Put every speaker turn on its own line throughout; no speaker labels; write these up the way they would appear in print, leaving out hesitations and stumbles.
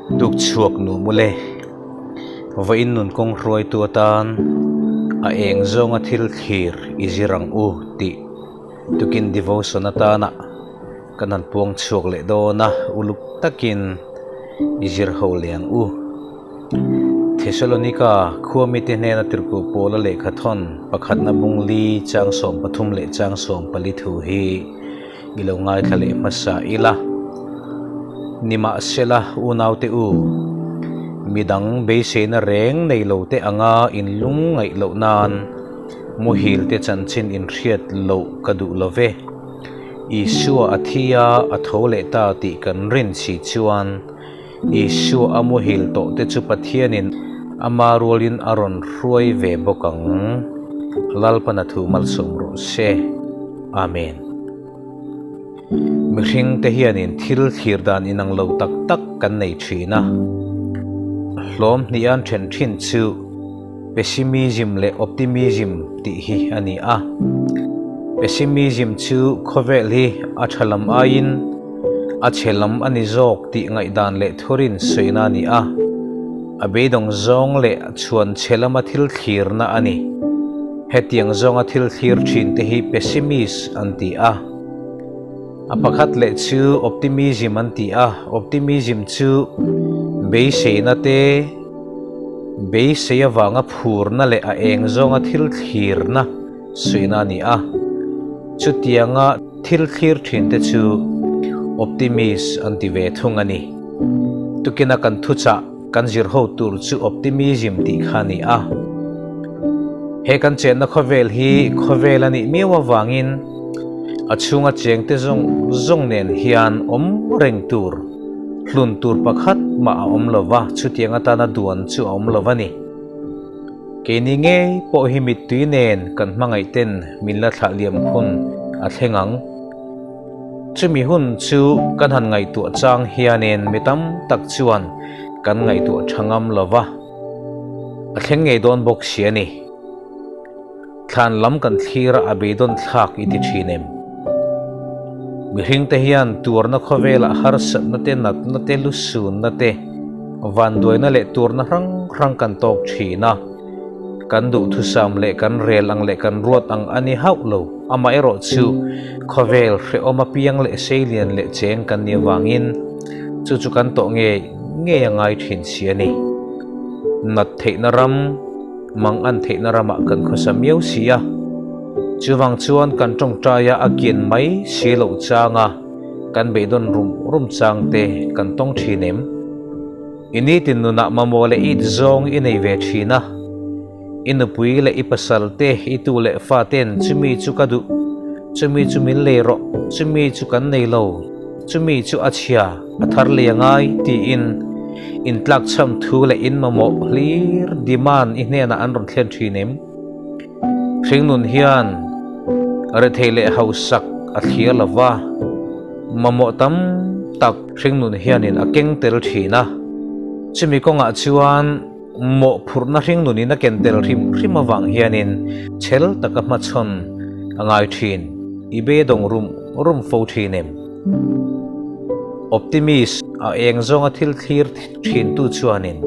Tuk chhuak nu mawle, vawiin nun kawng hruaitu atan a eng zawnga thil thlir i zir ang u tih tukin devotion atana kan han puang chhuak leh dawn a, uluk takin i zir ho leh ang u. Thesalonika khua mite hnena tirhkoh Paula lehkhathawn pakhatna bung li chang 13 leh chang 14 thu hi i lo ngaithla leh hmasa ila. Nimahsela, unaute u, midang beiseina reng nei lo te anga in lung ngaih loh nan muhil te chanchin in hriat loh ka duh lo ve. Isua a thi a, a tho leh ta tih kan rin si chuan Isua a muhil tawh te chu Pathianin ama rualin a rawn hruai ve bawk ang. Lalpana thu malsawm rawh se. Amen. Mihring te hianin thil thlir dan inang lo tak tak kan nei thin a. Hlawm hnih an then thin chu pessimism leh optimism tih hi a ni a. Pessimism chu khawvel hi a tha lam aiin a chhe lam a ni zawk tih ngaihdan leh thurin sawina a ni a. A beidawng zawng leh chhuan chhe lama thil thlirna a ni. Hetiang zawnga thil thlir thin te hi pessimist an ti a. A pakhat leh chu optimism an ti a. Optimism chu beiseina te, beisei avanga phurna leh a eng zawnga thil thlirna suihna a ni a. Chutianga thil thlir thin te chu optimist an ti ve thung a ni. Tukina kan thuchah kan zir ho tur chu optimism tih kha a ni a. He kan chenna khawvel hi khawvel a nih miau avangin a chhunga chengte zawng zawng nen hian awm reng tur hlun tur pakhat mah a awm lo va, chutiang atana duan chu a awm lo va ni. Keini ngei pawh hi mittui nen kan hmangaih ten min la thlah liam hun a thleng ang. Chumi hun chu kan han ngaihtuah chang hianin mi tam tak chuan kan ngaihtuah tha ngam lo va, a thleng ngei dawn bawk si a ni. Thlan lam kan thlir a, a beidawn thlak i ti thin em? Mihringte hian tuarna khawvelah harsatna te, natna te, lusunna te, vanduaina leh tuarna hrang hrang kan tawk thin a. Kan duhthusam leh kan rel ang leh kan ruat ang a ni hauh lo. Amaherawh chu khawvel hrehawm apiang leh seilian leh cheng kan nih avangin chu chu kan tawh ngei ngei a ngai thin si a ni. Nat theihna ram. Mang an theihna ramah kan khawsa miau si a, chuvang chuan kan tawngtaia a kian mai si loh changa kan beidawn rum rum chang te kan tawng thin em? I nitin nunah mamawh leh it zawng i nei ve thin a, i nupui leh i pasal te, i tu leh fa ten chumi chu ka duh, chumi chu min lei rawh, chumi chu kan nei lo, Chumi chu a chhia a thar lei a ngai tiin intlakchham thu leh in mamawh hlir demand i hnenah an rawn thlen thin em? Hringnun hian rethei leh hausak a thlir lo va, mamawh tam tak hringnun hianin a keng tel thin a. Chumi kawngah chuan mawhphurhna hringnunin a ken tel hrim hrim avang hianin chhel taka hmachhawn a ngai thin. I beidawng rum rum fo thin em? Optimist a eng zawnga thil thlir thin tu chuanin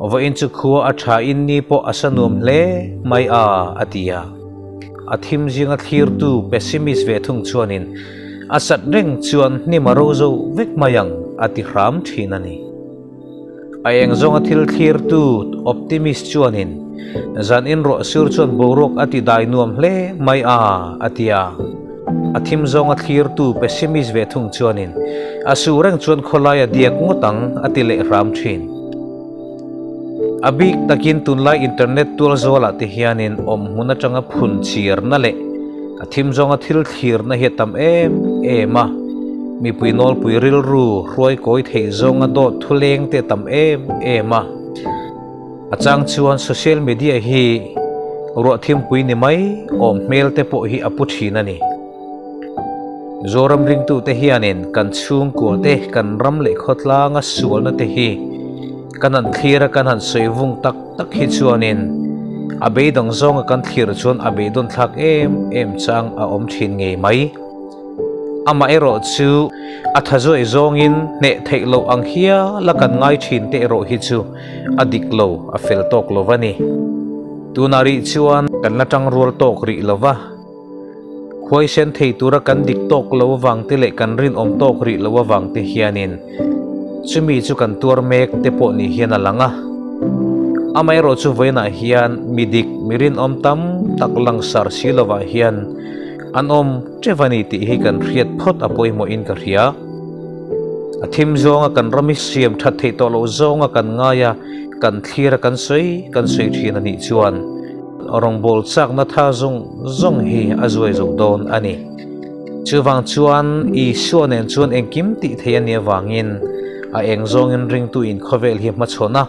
vawiin chu khua a tha in ni pawh a sa nuam hle mai a, a ti a. A thim zinga thlirtu pessimist ve thung chuanin a sat reng chuan hnim a ro zo vek mai ang, a ti hram thin a ni. A eng zawnga thil thlirtu optimist chuanin zan in rawh sur chuan boruak a ti dai nuam hle mai a, a ti a. A thim zawnga thlirtu pessimist ve thung chuanin a su reng chuan khawlai a diak ngawt ang, a ti leh hram thin. A bik takin tunlai internet tual zualah te hianin awm hmun atanga phun chirna leh a thim zawnga thil thlirna hi a tam em em a. Mipui nawlpui rilru hruai kawi theih zawnga dawt thu leng te a tam em em a. A chang chuan social media hi ruah thimpui ni mai awm hmel te pawh hi a pu thin a ni. Zoram ringtute hianin kan chhungkua te, kan ram leh khawtlanga sualna te hi kan han thlir a, kan han sawi vung tak tak hi chuanin a beidang zawnga kan thlir chuan a beidawn thlak em em chang a awm thin ngei mai. Amaherawhchu, a tha zuai zawngin hneh theih loh ang hial a kan ngai thin te erawh hi chu a dik lo, a fel tawk lo a ni. Tunah rih chuan kan la tangrual tawk rih lo va. Khuaisen thei tura kan dik tawk lo avang te leh kan rinawm tawk rih lo avang te hianin chumi chu kan tuar mek te pawh ni hian a lang a. Amaherawh chu vawiinah hian mi dik, mi rinawm tam tak langsar si lovah hian an awm teuh a ni tih hi kan hriat phawt a pawimawhin ka hria. A thim zawnga kan ram hi siam that theih tawh loh zawnga kan ngai a, kan thlir a kan sawi kan sawi thin a nih chuan, Rawngbâwl châkna tha zawng zawng hi a zuai zo dâwn a ni. Chuvâng chuan Isua nên chuan engkim tih thei a nih avângin a eng zawngin ringtuin khawvêl hi hmachhawn a.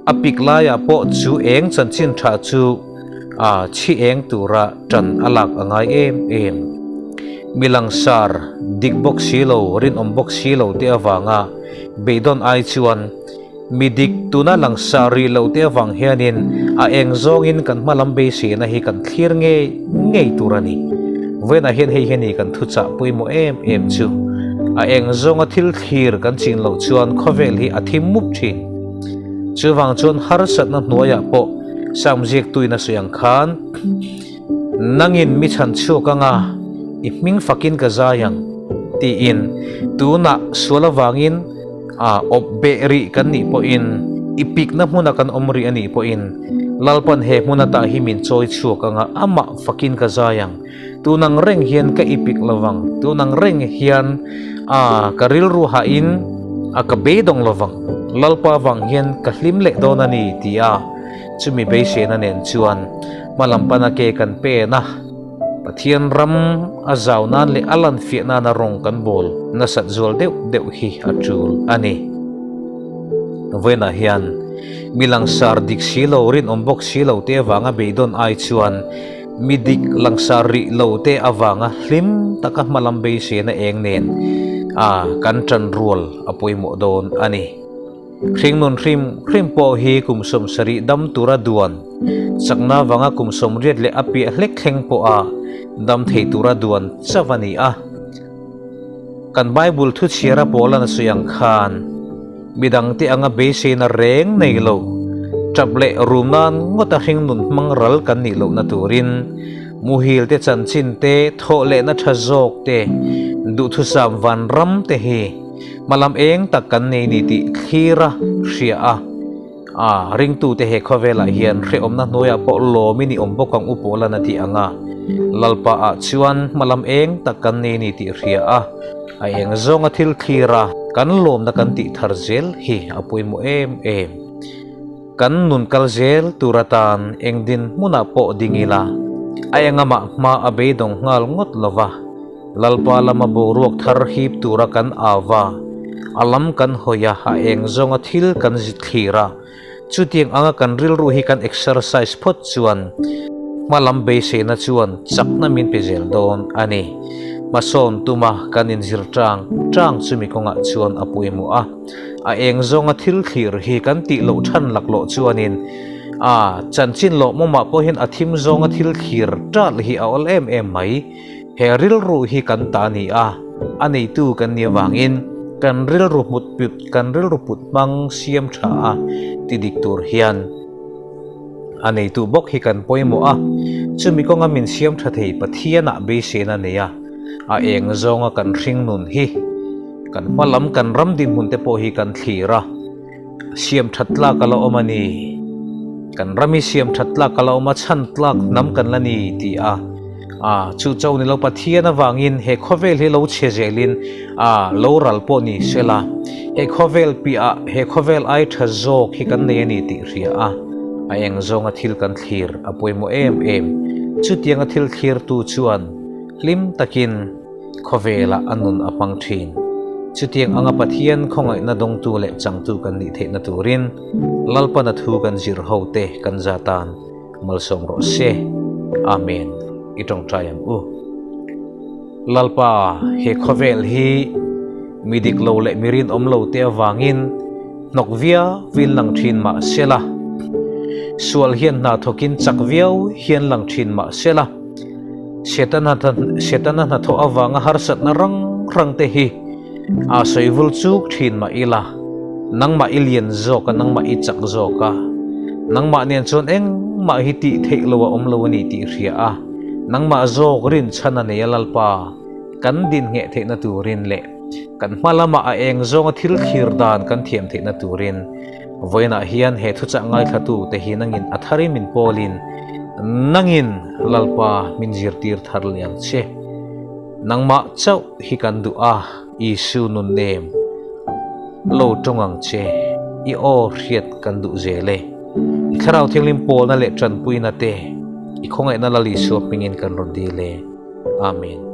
A pik laiah pawh chu eng chanchin ṭha chu a chhi eng tûra ṭan a lâk a ngai êm êm. Mi langsâr, dik bawk si lo, rinawm bawk si lo te avânga beidawn ai chuan, Mi dik tuna langsar rih lo te avang hianin a eng zawngin kan hma lam beiseina hi kan thlir ngei ngei tur a ni. Vawiinah hian hei hi a ni kan thuchah pawimawh em em chu. A eng zawnga thil thlir kan chin loh chuan khawvel hi a thim mup thin. Chuvang chuan harsatna hnuaiah pawh Sam ziaktuin a sawi ang khan, Nangin mi chhan chhuak anga i hming fakin ka zai ang, tiin tunah sual avangin a awp beh rih kan nih pawhin, i pikna hmuna kan awm rih a nih pawhin, Lalpan he hmun atah hi min chawi chhuak anga amah fakin ka zai ang. Tun ang reng hian ka i pik lovang, tun ang reng hian a ka rilru hahin a ka beidawng lovang, Lalpa vang hian ka hlim leh dawn a ni, ti a chumi beiseina nen chuan hmalam pana ke kan pen a. Pathian ram a zau nan leh a lan fiah nana rawng kan bawl nasat zual deuh deuh hi a tul a ni. Vawiinah hian mi langsar dik si lo, rinawm bawk si lo te avanga beidawn ai chuan mi dik langsar rih lo te avanga hlim taka hmalam beiseina eng nen a kan tan rual a pawimawh dawn a ni. Hringnun hrim hrim pawh hi kum 70 dam tura duan, chakna vanga kum 80 leh a piah hlek thleng pawha dam thei tura duan chauh a ni a. Kan Bible thu chhiara Paula'n a sawi ang khan, midangte anga beiseina reng nei lo, tap leh rum nan ngawta hringnun hmang ral kan nih lohna turin muhil te chanchin te, thawh lehna tha zawk te, duhthusam vanram te hi, Hmalam eng tak kan nei ni tih thlir a, hria a, a ringtute he khawvelah hian hrehawmna hnuaiah pawh lawmin i awm bawk ang u Paula'n a tih ang a, Lalpa ah chuan hmalam eng tak kan nei ni tih hria a, a eng zawnga thil thlir a, kan lawmna kan tih thar zel hi a pawimawh em em. Kan nun kal zel tur atan eng dinhmunah pawh ding ila, a engamah hma a beidawng nghal ngawt lova, Lalpa lama boruak thar hip tura kan au va, a lam kan hawi a, a eng zawnga thil kan zit thlir a, chutiang anga kan rilru hi kan exercise phawt chuan hma lam beiseina chuan chakna min pe zel dawn a ni. Hmasawn tuma kan inzir tang tang chumi kawngah chuan a pawimawh a. A eng zawnga thil thlir hi kan tih loh than laklawh chuanin a chanchin lawmawmah pawhin a thim zawnga thil thlir ṭalh hi a awl em em mai. He rilru hi kan ta a ni a, a neitu kan nih avangin kan rilru hmut put kan rilru put hmang siam tha a ti dik tur hian a neitu bawk hi kan pawimawh a, chumi kawnga min siam tha thei Pathianah beiseina nei a, a eng zawnga kan hringnun hi. Kan hma lam kan ram dinhmun te pawh hi kan thlir a, siam that tlak a la awm a ni. Kan ram hi siam that tlak a la awm a, chhan tlak hnam kan la ni ti a, a chu cho ni lo Pathian avangin he khawvel hi lo chhe zelin a lo ral pawh ni sela, he khawvel piahah he khawvel ai tha zawk hi kan nei a ni tih hria a, a eng zawnga thil kan thlir a pawimawh em em. Chutianga thil thlirtu chuan hlim takin, Khawvelah a nun a hmang thin. Chutiang anga Pathian khawngaihna dawngtu leh changtu kan nih theihna turin Lalpana thu kan zir ho te kan za tan malsawm rawh se. Amen. I tawngtai ang u. Lalpa, he khawvel hi mi dik lo leh mi rinawm lo te avangin hnawk viau in lang thin mah sela, sual hian hna thawkin chak viau hian lang thin mah sela. Setana Setana hnathawh avanga harsatna rang rang te hi a sawi vul chuk thin mah ila, nangmah i lian zawk a, nangmah i chak zawk a, nangmah nen chuan engmah hi tih theih lo a awm lo a ni tih hria a, nangmah zawk rinchhan a nei a Lalpa, kan din ngheh theihna turin leh kan hma lamah a eng zawnga thil thlir dan kan thiam theihna turin Vawiinah hian he thuchah ngaithlatu te hi nangin a thar in min pawlin nangin Lalpa min zirtir thar leh ang che. Nangmah chauh hi kan duh a, Isu nun nem lo tawng ang che, i aw hriat kan duh zel e. I Thlarau Thianghlim pawlna leh tanpuina te i khawngaihna Lal Isua hmingin kan rawn dil e. Amen.